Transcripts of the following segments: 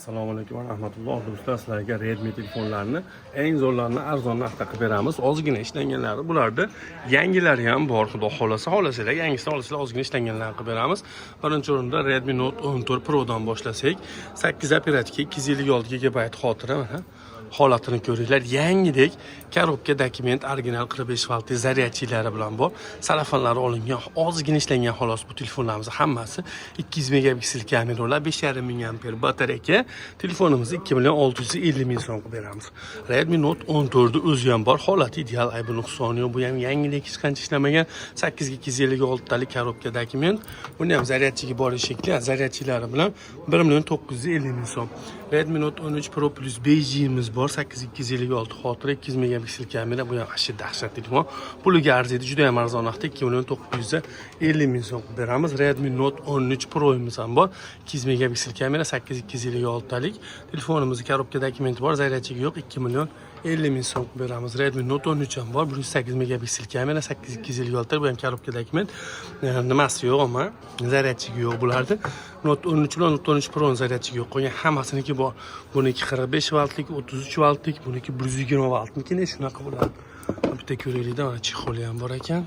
Assalomu alaykum va rahmatulloh, do'stlar. Sizlarga Redmi telefonlarini eng zo'rlarini arzon narxda qilib beramiz. Ozgina ishlanganlari, bularda yangilari ham bor. Xudo xohlasa, xohlasanglar yangisini olasizlar, ozgina ishlanganlarini qilib beramiz. Birinchi o'rinda Redmi Note 14 Prodan boshlasak, 8 оперативка, 256 gigabayt xotira. Mana, holatini ko'ringlar, yangidek. Коробка, документ original, 45 voltli зарядчик lari bilan bor, salafanlari olingan, ozgina ishlangan xolos. Bu telefonlarimiz hammasi 200 megapiksel kameralar, 5,5 ming amper batareyka. Telefonimizni 2 million 650 ming so'm qilib beramiz. Redmi Note 14 o'zi ham bor, holati ideal, aybi nuqsoni yo'q. Bu ham yangidek, hech qancha ishlamagan, 8 256 talik, коробка, документ. Buni ham зарядчик i bor eshikli, зарядчик lari bilan 1 million 950 ming so'm. Redmi Note 13 Pro Plus 5G'miz bor, 8 256 xotira, 200 megapiksel kamera. Bu ham вообще dahshat telefon, puliga arziydi, juda ham arzon narxda 2 million 950 ming so'm qilib beramiz. Redmi Note 13 Pro'miz ham bor, 200 megapiksel kamera, 8 256 talik. Telefonimizni коробка, документ i bor, зарядчик i yo'q, 2 million 50 ming so'm qilib beramiz. Redmi Note 13 ham bor, 108 megapiksel kamera, 8 256, bu ham коробка, документ. Nimasi yo'q, ammo зарядчик i yo'q bularni. Note 13 bilan Note 13 Pro зарядчик i yo'q, qolgan hammasiniki bor. Buniki 45 voltlik, 33 voltlik, buniki 120 voltnikini, shunaqa bo'ladi. Bitta ko'raylikda, mana, чехол i ham bor ekan.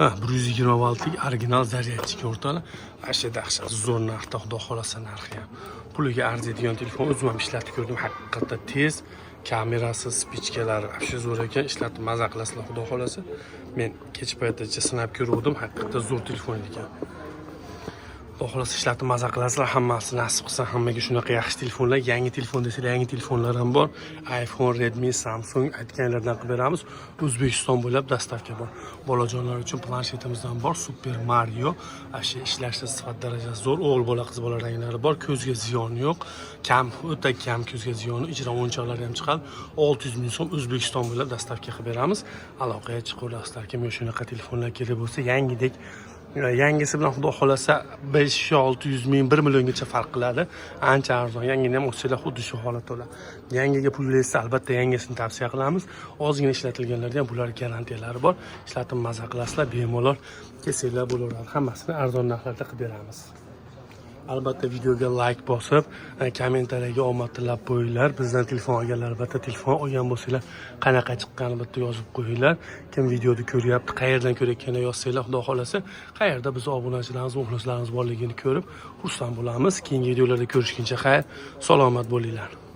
Ha, 120 voltlik original зарядчик, o'rtoqlar. Вообще dahshat zo'r narxda, xudo xohlasa, narxi ham puliga arziydigan telefon. O'zim ham ishlatib ko'rdim, haqiqatda tez, kamerasi, вспышка lari вообще zo'r ekan. Ishlatib maza qilasizlar, xudo xohlasa. Men kech paytgacha sinab ko'ruvdim, haqiqatda zo'r telefon ekan. Xudo xohlasa, ishlatib maza qilasizlar hammasi. Nasib qilsa, hammaga shunaqa yaxshi telefonlar. Yangi telefon desanglar, yangi telefonlar ham bor. iPhone, Redmi, Samsung aytganlardan qilib beramiz. O'zbekiston bo'ylab доставка bor. Bolajonlar uchun planshetimizdan bor, Super Mario. Вообще ishlashda sifat darajasi zo'r. O'g'il bola, qiz bola ranglari bor, ko'zga ziyoni yo'q, kam, o'ta kam ko'zga ziyoni. Ijro o'yinchoqlari ham chiqadi. 600 ming so'm, O'zbekiston bo'ylab доставка qilib beramiz. Aloqaga chiqaverasizlar. Kimga shunaqa telefonlar kerak bo'lsa, yangidek. Yangisi bilan, xudo xohlasa, 500-600 ming, 1 milliongacha farq qiladi, ancha arzon. Yangini ham olsanglar, xuddi shu holatda bo'ladi. Yangiga pul bersa, albatta yangisini tavsiya qilamiz. Ozgina ishlatilganlarda ham bular garantiyalari bor, ishlatib maza qilasizlar, bemalol kelsanglar bo'laveradi. Hammasini arzon narxlarda qilib beramiz. Albatta videoga layk bosib, kommentariyaga omad tilab qo'yinglar. Bizdan telefon olganlar, albatta telefon olgan bo'lsanglar, qanaqa chiqqanini bitta yozib qo'yinglar. Kim videoni ko'ryapti, qayerdan ko'rayotganini yozsanglar, xudo xohlasa, qayerda bizni obunachilarimiz, muxlislarimiz borligini ko'rib xursand bo'lamiz. Keyingi videolarda ko'rishguncha xayr, salomat bo'linglar.